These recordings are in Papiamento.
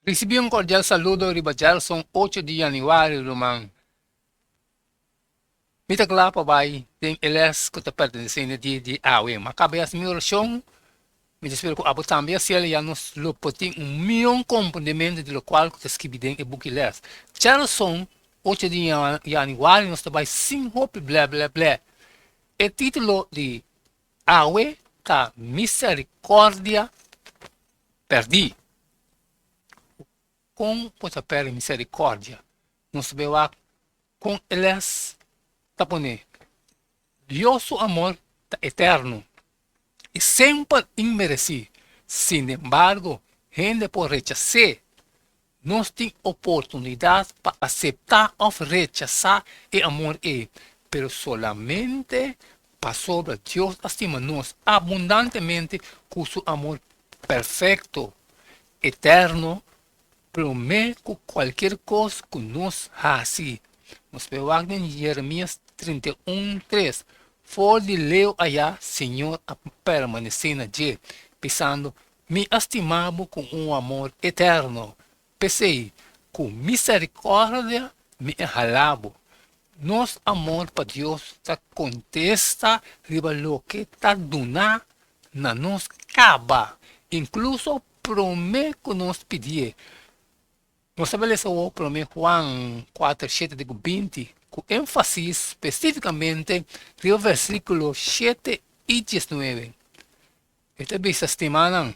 Risibí un kordial saludo riba djalson ocho di yanüari ruman. Mi ta kla pa bai den e lès ku ta pertenesé na dia di awe. Ma kaba e hasi mi orashon, mi ta spera ku abo tambe a hasiel ya nos lo por tin un mion komprendementu di lokual ku ta skibi den e buki lès. Djalson ocho di yanüari nos ta bai sin hopi blè blè blè. E título di awe ta Miserikordia Pèrdí. Kon bo ta pèrdè miserikordia? Nos ta bai wak kon e lès ta pone. Dios su amor ta eterno i semper inmeresí. Sinembargo, hende por rechas'é. Nos tin oportunidat pa aseptá òf rechasá e amor ei, pero solamente pasobra Dios a stima nos abundantemente ku su amor perfekto, eterno, promé ku kualkier kos ku nos hasi. Nos por wak den Jeremias 31, 3, For di leu ayá Señor a permanesé na dje, bisando, Mi a stima bo ku un amor eterno, p'esei ku miserikòrdia mi a hala bo. Nos amor pa Dios ta kontesta riba loke ta duná na nos kaba, inkluso promé ku nos pidié. Nos ta lesa awor promé Juan kuater shete te ku binti, ku énfasis spesífikamente riba versíkulo shete i diesnuebe. E ta bisa, Stimanan,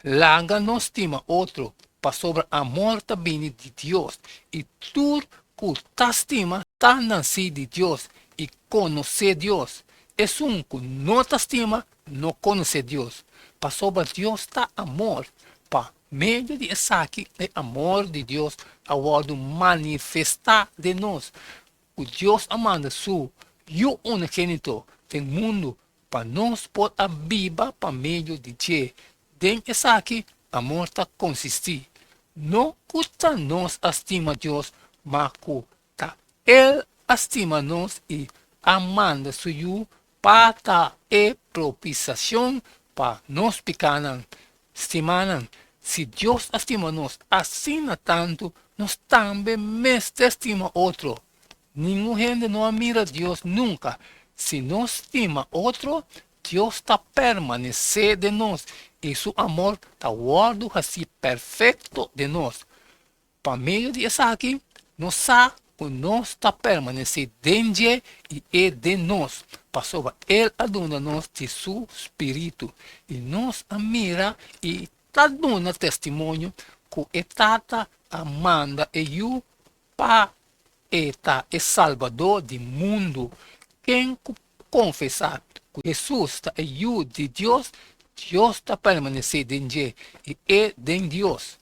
laga nos stima otro, pasobra amor ta bini di Dios, i tur ku ta stima ta nasí di Dios i konosé Dios. Esun ku no ta stima no konosé Dios, pasobra Dios ta amor. Pa medio di esaki e amor di Dios a wòrdu manifestá den nos, ku Dios a manda su Yu unigénito den mundu pa nos por a biba pa medio di dje. Den esaki amor ta konsistí, no ku ta nos a stima Dios, ma ku ta El a stima nos i a manda su Yu pa ta e propisiashon pa nos pikánan. Stimánan, si Dios a stima nos asina tantu, nos tambe mester stima otro. Ningun hende no a mira Dios nunka. Si nos stima otro, Dios ta permanesé den nos i su amor ta wòrdu hasí perfekto den nos. Pa medio di esaki, nos sa ku nos ta permanesé den dje i e den nos, pasobra el a duna nos di su spiritu. I nos a mira i ta duna testimonio ku e Tata a manda e Yu pa e ta e Salbadó di mundu. Ken ku konfesá ku Hesus ta e Yu di Dios, Dios ta permanesé den dje i e den Dios.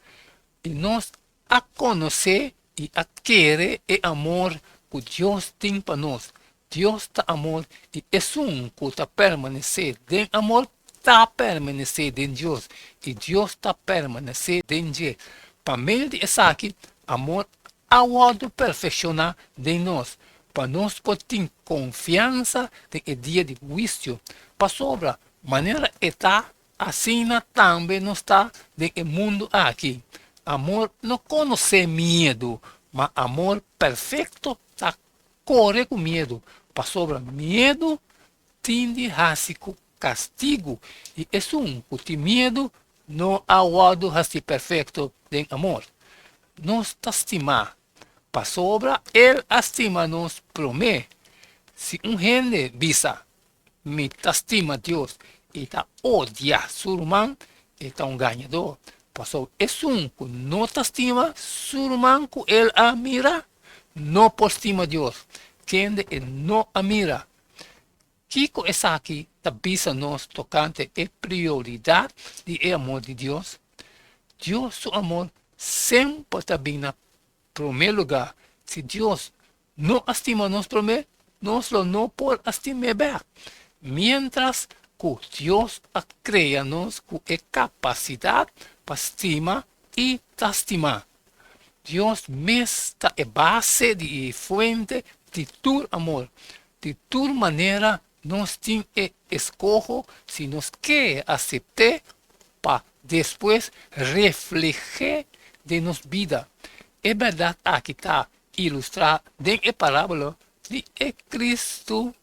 I nos a konosé i a kere e amor ku Dios tin pa nos. Dios ta amor i esun ku ta permanesé den amor ta permanesé den Dios i Dios ta permanesé den dje. Pa medio di esaki amor a wòrdu perfekshoná den nos, pa nos por tin konfiansa den e dia di huisio. Pasobra manera e ta, asina tambe nos ta den e mundu aki. Amor no konosé miedu, ma amor perfekto ta kore ku miedu, pasobra miedu tin di hasi ku kastigu, i esun ku tin miedu no a wòrdu hasi perfekto den amor. Nos ta stimá, pasobra el a stima nos promé. Si un hende bisa, Mi ta stima Dios, i ta odia su ruman, e ta un gañadó. Pasobra esun ku no ta stima su ruman ku el a mira, no por stima Dios, kende e no a mira. Kiko esaki ta bisa nos tokante e prioridat di e amor di Dios? Dios su amor semper ta bin na promé lugá. Si Dios no a stima nos promé, nos lo no por a stim'é bèk. Miéntras ku Dios a krea nos ku e kapasidat pa stima i ta stimá. Dios mes ta e base di e fuente di tur amor. Di tur manera nos tin e eskoho si nos ke asept'é pa despues refleh'é den nos bida. E bèrdat aki ta ilustrá den e parábola di e Kristu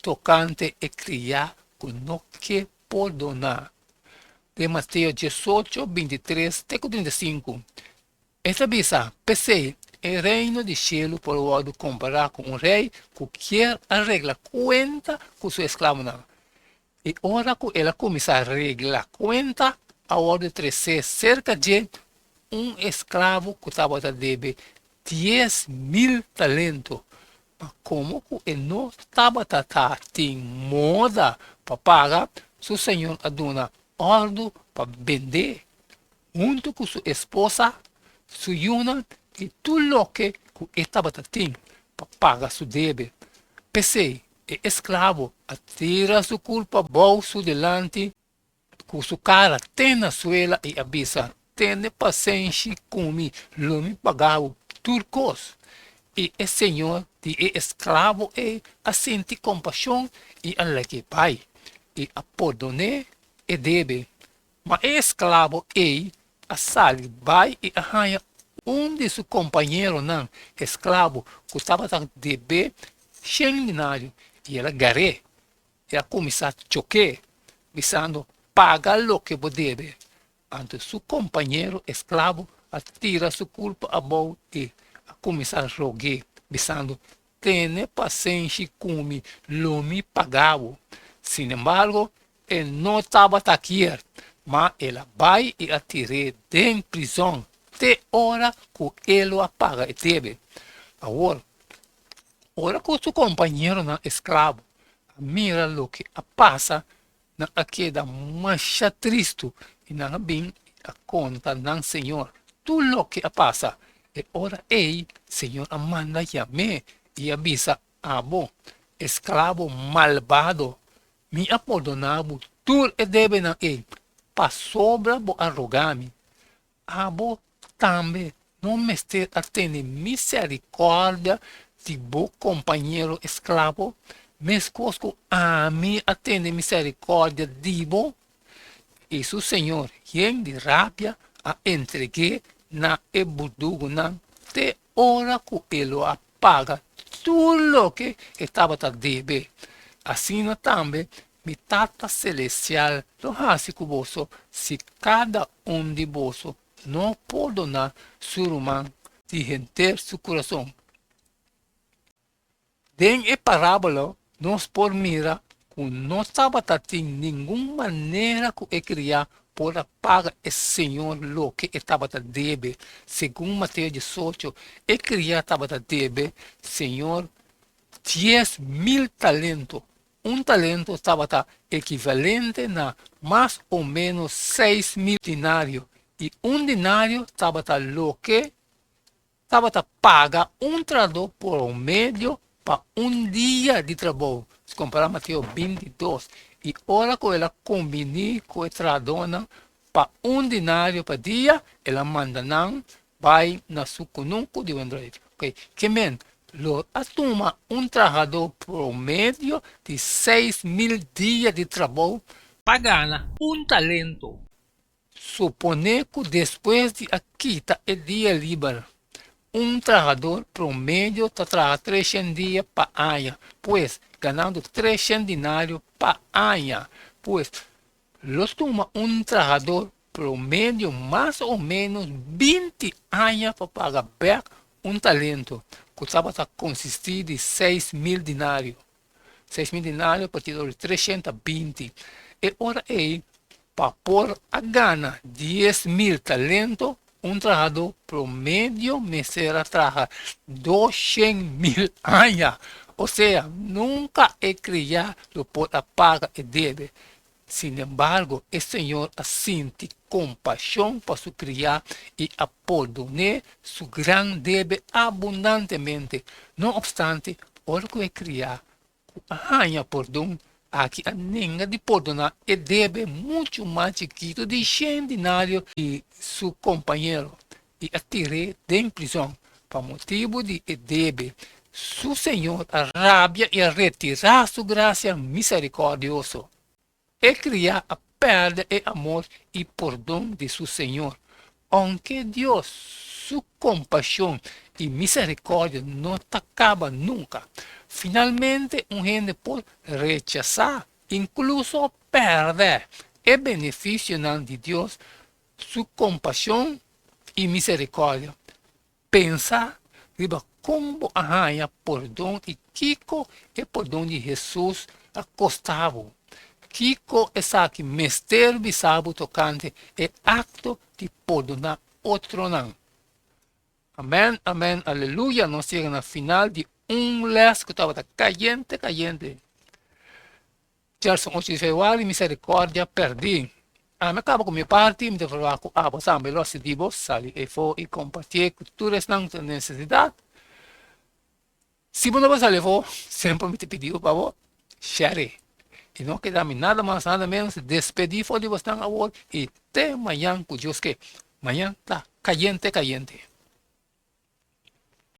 tokante e kriá ku no ke pordoná. Den Mateo 18, 23 te ku 35, e ta bisa, P'esei, e Reino di shelu por wòrdu kompará ku un rei ku kier a regla kuenta ku su esklabonan. I ora ku el a kuminsá regla kuenta, a wòrdu tresé serka dje un esklabo ku tabata debe 10,000 talento. Ma komo ku e no tabata ta tin moda pa paga, su señor a duna òrdu pa bend'é, huntu ku su esposa, su yunan i tur loke ku e tabata tin, pa paga su debe. P'esei, e esklabo a tira su kurpa bou su dilanti ku su kara te na suela i a bisa, Tene pasenshi ku mi, lo mi paga bo tur kos. I e señor di e esklabo ei a sinti kompashon i a lag'é bai, i a pordon'é e debe. Ma e esklabo ei a sali bai i a haña un di su kompañeronan esklabo ku tabata deb'é shen dinario, i el a gar'é i a kuminsá chok'é, bisando, Paga loke bo debe. Anto su kompañero esklabo a tira su kurpa abou i a kuminsá rog'é, bisando, Tene pasenshi ku mi, lo mi paga bo. Sinembargo, e no tabata kier, ma el a bai i a tir'é den prizòn te ora ku e lo a paga e debe. Awor, ora ku su kompañeronan esklabo a mira loke a pasa, nan a keda masha tristu i nan a bin i a konta nan señor tur loke a pasa. E ora ei señor a manda yam'é i a bisa, Abo, esklabo malbado, mi a pordoná bo tur e debenan ei pasobra bo a rogá mi. Abo tambe no mester a tene miserikòrdia di bo kompañero esklabo, meskos ku ami a tene miserikòrdia di bo? I su señor, yen di rabia, a entreg'é na e burdugunan te ora ku e lo a paga tur loke e tabata debe. Asina tambe Mi Tata Selestial lo hasi ku boso si kada un di boso no pordoná su ruman di henter su kurason. Den e parábola nos por mira ku no tabata tin ningun manera ku e kriá por a paga e señor loke e tabata debe. Segun Mateo 18, e kriá tabata debe señor 10,000 talento. Un talento tabata ekivalente na mas o ménos 6000 dinario, i un dinario tabata loke tabata paga un trahadó promedio pa un dia di trabou. Si kompará Mateo 22, i ora ku el a kumbiní ku e trahadónan pa un dinario pa dia, el a manda nan bai na su kunuku di wendruif. Oke, ke men lo a tuma un trahadó promedio di 6000 dia di trabou pa gana un talento. Suponé ku despues di a kita e dia liber, un trahador promedio ta traha 300 dia pa aña, pues ganando 300 dinario pa aña. Pues, lo tuma un trahador promedio mas o ménos 20 aña pa paga bèk un talento ku tabata konsistí di 6000 dinario. 6000 dinario partido di 320. E ora ei, pa por a gana 10,000 talento, un trahadó promedio mester a traha 200,000 aña. O sea, nunka e kriá lo por a paga e debe. Sinembargo, e señor a sinti kompashon pa su kriá i a pordon'é su gran debe abundantemente. No opstante, ora ku e kriá ku a haña pordon aki a nenga di pordoná e debe muchu mas chikitu di shen dinario di su kompañero i a tir'é den prizòn pa motibu di e debe, su señor a rabia i a retirá su grasia miserikòrdioso. E kriá a pèrdè e amor i pordon di su señor. Ounke Dios su kompashon i miserikòrdia no ta kaba nunka, finalmente un hende por rechasá, inkluso pèrdè, e benefisionan di Dios su kompashon i miserikòrdia. Pensa riba kon bo a haña pordon i kiko e pordon di Hesus a kosta bo. Kiko esaki mester bisa bo tokante e akto di pordoná otronan? Amèn, amèn, aleluya! Nos yega na final di un lès ku tabata kayente kayente. Djason ocho di februari, Misericordia perdí. Ami a kaba ku mi parti, mi ta proba ku abo tambe lo a sigui bo sali efo i kompartié ku tur esnan ku ta den nesesidat. Si bo no por sali efo, semper mi ta pidi bo pa bo share. I no keda mi nada mas nada menos despedí for di bosnan awor i te mañan ku Dios ke. Mañan ta kayente kayente.